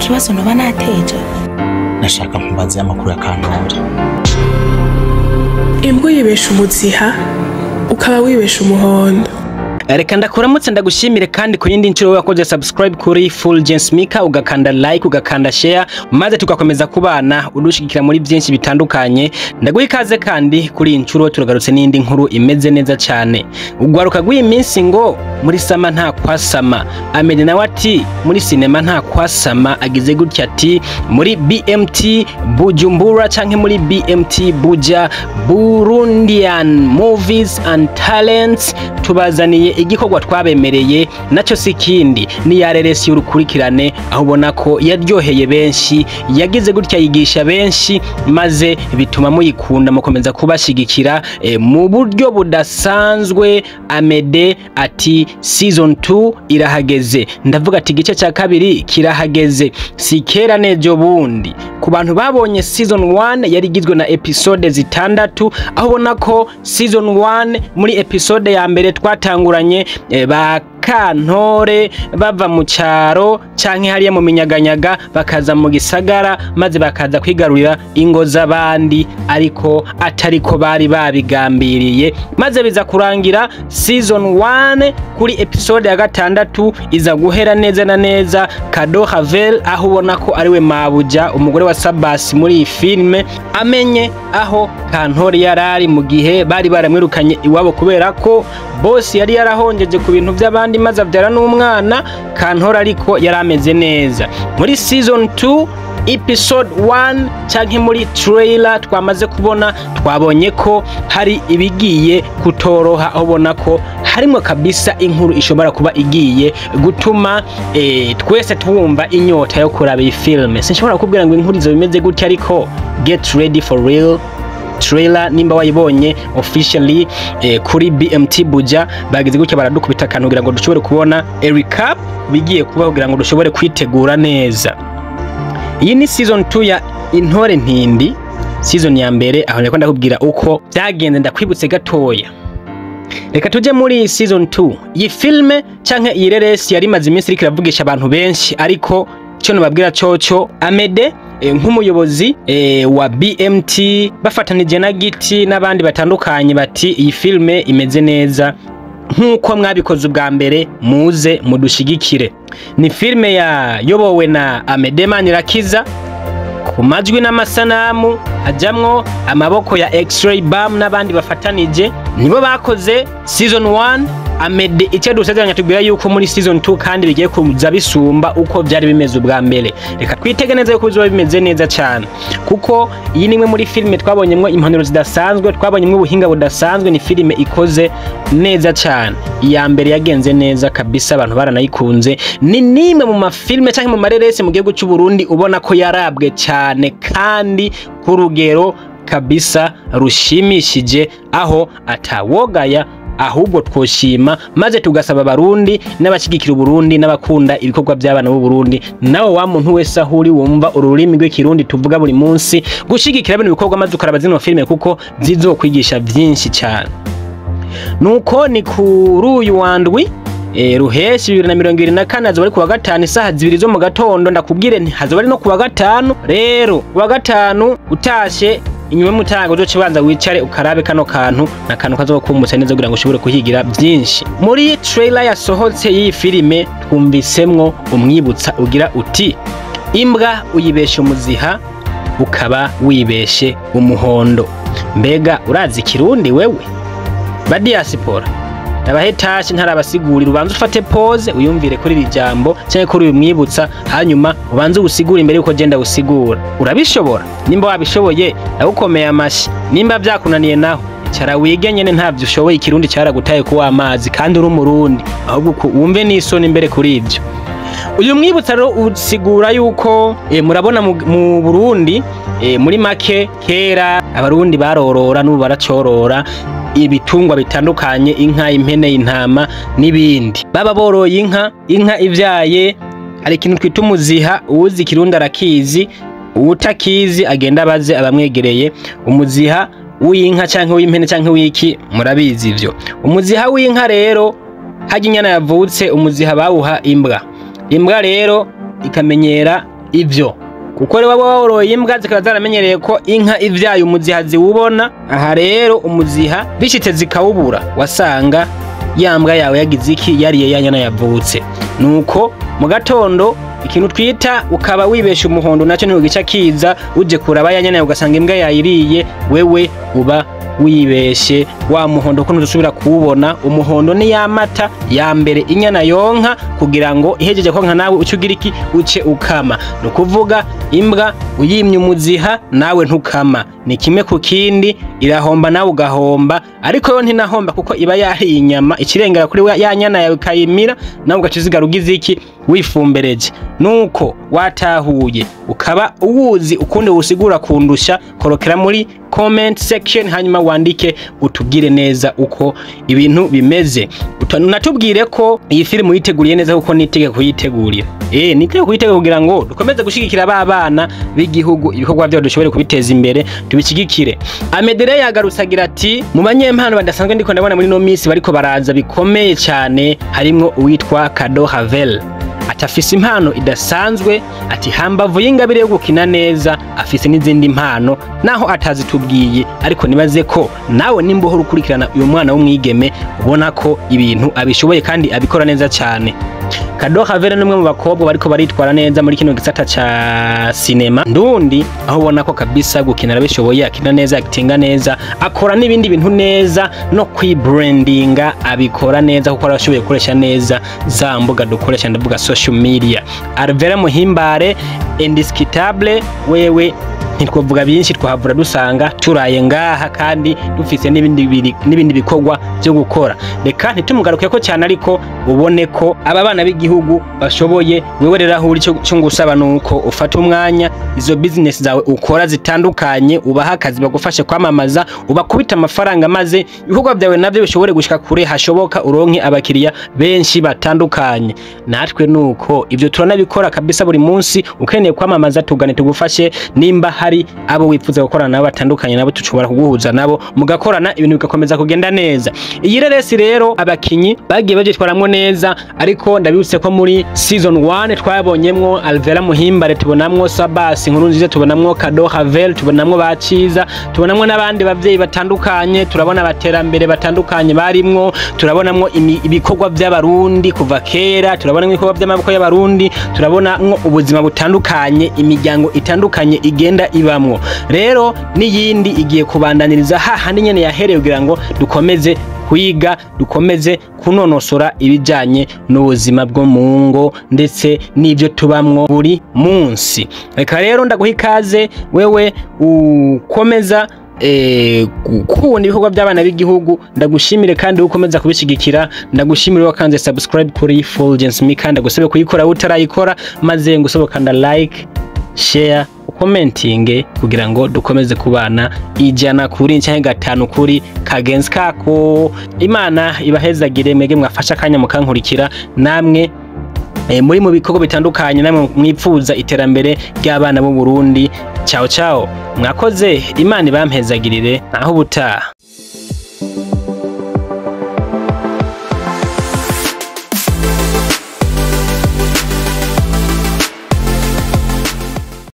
Ikibazo noba nateje? Nashaka nkubaze amakuru ya Kantore. Imbwa uyibesha umuziha, ukaba wibesha umuhondo. Reka ndakuramutse, ndagushimire kandi ku yindi nshuro wakoze subscribe kuri Fulgence Mika, ugakanda like, ugakanda share, maze tugakomeza kubana udushigikira muri byinshi bitandukanye. Ndaguha ikaze kandi kuri iyi nshuro turagarutse n'indi nkuru imeze neza cyane. Ugwaruka rw'iyi minsi ngo muri sama nta kwasama. Amede nawe ati muri sinema nta kwasama. Agize gutya ati muri BMT Bujumbura canke muri BMT Buja, Burundian Movies and Talents, tubazaniye igikorwa twabemereye. Nacyo si kindi, ni ya reresi y'urukurikirane, aho ubona ko yaryoheye benshi, yagize gutya yigisha benshi, maze bituma muyikunda, mukomeza kubashigikira mu buryo budasanzwe. Amede ati season 2 irahageze. Ndavuga ati igice cya kabiri kirahageze, si kera nejo bundi. Ku bantu babonye season 1 yari igizwe na episode zitandatu, aho ubona ko season 1 muri episode ya mbere twatanguranye ba Kantore bava mu cyaro canke hariya mu minyaganyaga, bakaza mu gisagara, maze bakaza kwigarurira ingo z'abandi, ariko atariko bari babigambiriye, maze biza kurangira season 1 kuri episode ya gatandatu iza guhera neza na neza Kado Havel, aho ubona ko ariwe mabuja, umugore wa Sabasi muri iyi filme, amenye aho Kantore yarari mu gihe bari baramwirukanye iwabo kubera ko boss yari yarahongeje ku bintu by'abandi, maze abyara n'umwana Kantore, ariko yari ameze neza. Muri season 2 episode 1 canke muri trailer twamaze kubona, twabonye ko hari ibigiye kutoroha, aho ubona ko harimo kabisa inkuru ishobora kuba igiye gutuma twese twumva inyota yo kuraba iyi filme. Sinshobora kukubwira ngo inkuru izo bimeze gutya, ariko get ready for real. Trailer nimba wayibonye officially kuri BMT Buja, bagize gutya baradukubita akantu kugira ngo dushobore kubona a recap bigiye kuba, kugira ngo dushobore kwitegura neza. Iyi ni season 2 ya Intore Ntindi. Season ya mbere aho ndiko ndakubwira uko byagenze, ndakwibutse gatoya. Reka tujye muri season 2. Iyi filme canke iyi reresi yari imaze iminsi iriko iravugisha abantu benshi, ariko cyo nababwira coco, Amede nk'umuyobozi wa BMT bafatanije na Giti n'abandi batandukanye bati iyi filme imeze neza nk'uko mwabikoze ubwa mbere, muze mudushigikire. Ni filme yayobowe na Amede Manirakiza. Ku majwi n'amasanamu hajamwo amaboko ya X-Ray Bam n'abandi bafatanije, nibo bakoze season 1. Amede icyo dusezeranya, tubwira yuko muri season 2 kandi bigiye kuza bisumba uko byari bimeze ubwa mbere. Reka twitege neza yuko bizoba bimeze neza cyane, kuko iyi ni imwe muri filime twabonyemwo impanuro zidasanzwe, twabonyemwo ubuhinga budasanzwe. Ni filime ikoze neza cyane. Iya mbere yagenze neza kabisa, abantu baranayikunze. Ni nimwe mu mafilime cyangwa mu mareresi mu gihugu cy'u Burundi ubona ko yarabwe cyane kandi ku rugero kabisa rushimishije, aho atawogaya, ahubwo twoshima, maze tugasaba Abarundi n'abashyigikira Uburundi n'abakunda ibikorwa by'abana b'u Burundi, nawe wa muntu wese aho uri wumva ururimi rw'Ikirundi tuvuga buri munsi, gushigikira bino bikorwa, maze ukaraba zino filime kuko zizokwigisha byinshi cyane. Nuko ni kuri uyu wa ndwi ruheshi 2024, hazoba ari kuwa gatanu isaha 2 zo mu gatondo. Ndakubwire nti hazoba ari no kuwa gatanu rero. Kuwa gatanu utashe inyuma y'umutaga, uzoca ubanza wicare ukarabe kano kantu na kantu kazokumutsa neza kugira ngo ushobore kuhigira byinshi. Muri trailer yasohotse y'iyi filime twumvisemwo umwibutsa ugira uti imbwa uyibesha umuziha, ukaba wibeshe umuhondo. Mbega urazi Ikirundi wewe? Ba diaspora, ndabahe tashi ntarabasigurira, ubanze ufate pause uyumvire kuri iri jambo cyangwa kuri uyu mwibutsa, hanyuma ubanze uwusigure imbere yuko genda usigura. Urabishobora? Nimba wabishoboye, ndagukomeye amashi. Nimba byakunaniye naho, icara wige nyene, ntavyo ushoboye. Ikirundi cyaragutaye kuwa amazi kandi uri Umurundi, ahubwo wumve n'isoni imbere kuri ibyo. Uyu mwibutsa rero usigura yuko murabona mu Burundi, muri make kera Abarundi barorora, n'ubu baracorora ibitungwa bitandukanye: inka, impene, intama n'ibindi. Baba boroye inka, inka ivyaye hari ikintu twita umuziha. Uwuzi Ikirundi arakizi, uwutakizi agenda abaze abamwegereye. Umuziha w'inka canke w'impene canke w'iki, murabizi ivyo. Umuziha w'inka rero, harya inyana yavutse, umuziha bawuha imbwa. Imbwa rero ikamenyera Ivyo kuko rero waba woroye imbwa zikaba zaramenyereye ko inka ivyaye umuziha ziwubona. Aha rero umuziha bishitse zikawubura, wasanga ya mbwa yawe yagize iki? Yariye ya nyana yavutse. Nuko mu gatondo ikintu twita ukaba wibesha umuhondo nacyo ntigica kiza, uje kuraba ya nyana yawe ugasanga imbwa yayiriye, wewe uba wibeshe wa muhondo ko ntuzusubira kuwubona. Umuhondo ni ya mata ya mbere inyana yonka kugira ngo ihejeje konka nawe uce ugira iki? Uce ukama. Ni ukuvuga imbwa uyimye umuziha nawe ntukama, ni kimwe ku kindi, irahomba nawe ugahomba, ariko yo ntinahomba kuko iba yariye inyama ikirengera kuri ya nyana yawe ikayimira, nawe ugaca usigara ugize iki? Wifumbereje. Nuko watahuye ukaba uwuzi ukundi wusigura kundusha, korokera muri comment section hanyuma wandike utubwire neza uko ibintu bimeze. Unatubwire ko iyi filmu uyiteguriye neza, kuko nitegeko kuyitegurira. Nitegeko kuyitegura kugira ngo dukomeze gushigikira ba bana b'igihugu, ibikorwa byabo dushobore kubiteza imbere, tubishigikire. Amedere yagarutse agira ati mu banyempano badasanzwe ndiko ndabona muri no minsi bariko baraza bikomeye cyane harimwo uwitwa Kado Havel. Ati afise impano idasanzwe, ati hambavu y'ingabire yo gukina neza afise n'izindi mpano naho atazitubwiye, ariko nibaze ko nawe nimba uhora ukurikirana uyu mwana w'umwigeme ubona ko ibintu abishoboye kandi abikora neza cyane. Kado Havel ni umwe mu bakobwa bariko baritwara neza muri kino gisata ca sinema ndundi, aho ubona ko kabisa gukina arabishoboye, akina neza, akitinga neza, akora n'ibindi bintu neza, no kwibrandinga abikora neza kuko arashoboye gukoresha neza za mbuga dukoresha, ndavuga social media. Alvera Muhimbare indiscutable, wewe ntitwavuga byinshi, twahavura dusanga turaye ngaha kandi dufise n'ibindi bikorwa byo gukora. Reka ntitumugaruke ko cyane, ariko ubone ko aba bana b'igihugu bashoboye. Wewe rero aho uri cyo ngusaba nuko ufata umwanya izo business zawe ukora zitandukanye, ubaha akazi bagufashe kwamamaza, ubakubita amafaranga, maze ibikorwa byawe navyo bishobore gushika kure hashoboka, uronke abakiriya benshi batandukanye. Natwe nuko ivyo turanabikora kabisa buri munsi. Ukeneye kwamamaza tugane tugufashe, nimba hari abo wifuza gukorana nabo batandukanye nabo tushobora kuguhuza nabo mugakorana, ibintu bigakomeza kugenda neza. Iyi reresi rero abakinyi bagiye babyitwaramwo neza, ariko ndabibutse ko muri season 1 twabonyemwo Alvera Muhimbare, tubonamwo Sabas Inkuru Nziza, tubonamwo Kado Havel, tubonamwo Baciza, tubonamwo n'abandi bavyeyi batandukanye, turabona abaterambere batandukanye barimwo, turabonamwo ibikorwa by'abarundi kuva kera, turabonamwo ibikorwa by'amaboko y'abarundi, turabonamwo ubuzima butandukanye, imiryango itandukanye igenda ibamwo. Rero n'iyindi igiye kubandaniriza hahandi nyene yahereye kugira ngo dukomeze kwiga, dukomeze kunonosora ibijanye n'ubuzima bwo mu ngo ndetse n'ibyo tubamwo buri munsi. Reka rero ndaguha ikaze wewe ukomeza gukunda ibikorwa by'abana b'igihugu, ndagushimire kandi ukomeza kubishigikira, ndagushimire wakanze subscribe kuri Fulgence Mika, ndagusabe kuyikora utarayikora, maze ngusabe kanda like, share, commentinge kugira ngo dukomeze kubana 100 kuri canke 5 kuri kagenzi kako. Imana ibahezagire mwege mwafasha akanya mukankurikira, namwe muri mu bikorwa bitandukanye, namwe mwipfuza iterambere ry'abana b'u Burundi. Ciao ciao, mwakoze, Imana ibampezagirire, naho ubutaha.